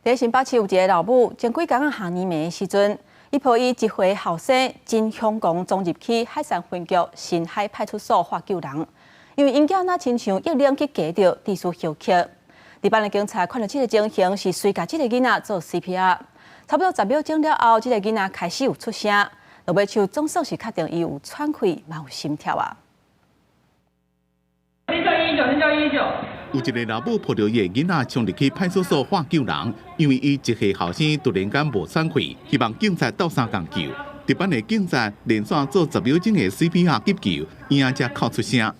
佇新北市有一个老母，前幾工仔下暝暝的時陣，伊抱伊1歲後生真凶狂衝入去海山分局新海派出所喊救人，因為𪜶囝若親像液冷去虼著，致使休克。值班的警察看著這个情形，是隨共這个囡仔做 CPR，差不多10秒鐘了後，這个囡仔開始有出聲，落尾手總算是確定伊有喘氣，嘛有心跳啊。先叫119，先叫119。有一个老母抱著伊的囡仔衝入去派出所喊救人，因為伊1歲後生突然間無喘氣，希望警察鬥相共救。值班的警察連續做10秒鐘的 CPR 急救，伊仔才哭出聲。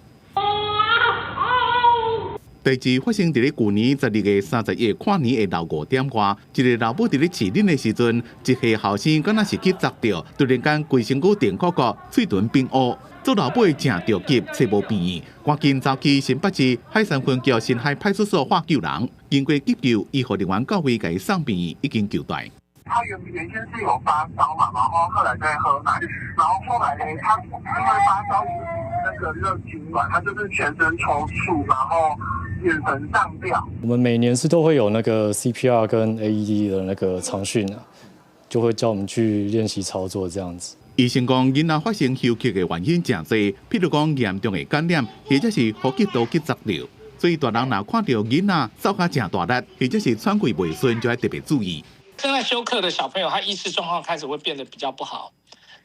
代誌發生佇咧舊年12月31日跨年下晝5點外，一个老母佇咧飼奶的時陣，1歲後生敢若是去砸著，突然間規身軀電鼓鼓，喙唇變烏。做老母的誠著急，揣無病院，趕緊走去新北市海山分局新海派出所喊救人。經過急救，醫護人員到位，共伊送病院，已經救大。他原先是有發燒嘛，然後後來在喝奶，然後後來呢，他因為發燒引起那個熱痙攣，他就是全身抽搐，然後眼神喪掉。我們每年是都會有那個 CPR 跟 AED 的那個常訓啊，就會教我們去練習操作這樣子。醫生講，囡仔發生休克的原因誠濟，譬如講嚴重的感染，或者是呼吸道去砸著。所以大人若看著囡仔嗽甲誠大力，或者是喘氣袂順，就愛特別注意。正在休克的小朋友，他意識狀況開始會變得比較不好，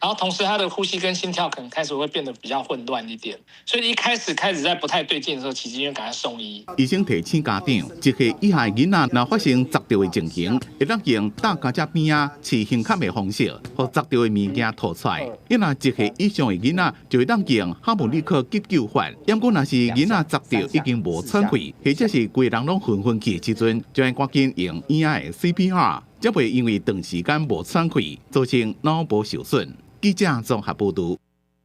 然後同時他的呼吸跟心跳可能開始會變得比較混亂一點，所以一開始在不太對勁的時候，其實應該趕快送醫。醫生提醒家長，1歲以下囡仔若發生砸著的情形，會當用搭膠遮邊仔試輕吸的方式，予砸著的物件吐出來。伊若1歲以上的囡仔，就會當用哈姆立克急救法。毋過若是囡仔砸著已經無喘氣，或者是規人攏昏昏去的時陣，就愛趕緊用嬰仔的 CPR，才袂因為長時間無喘氣，造成腦部受損。記者綜合報導。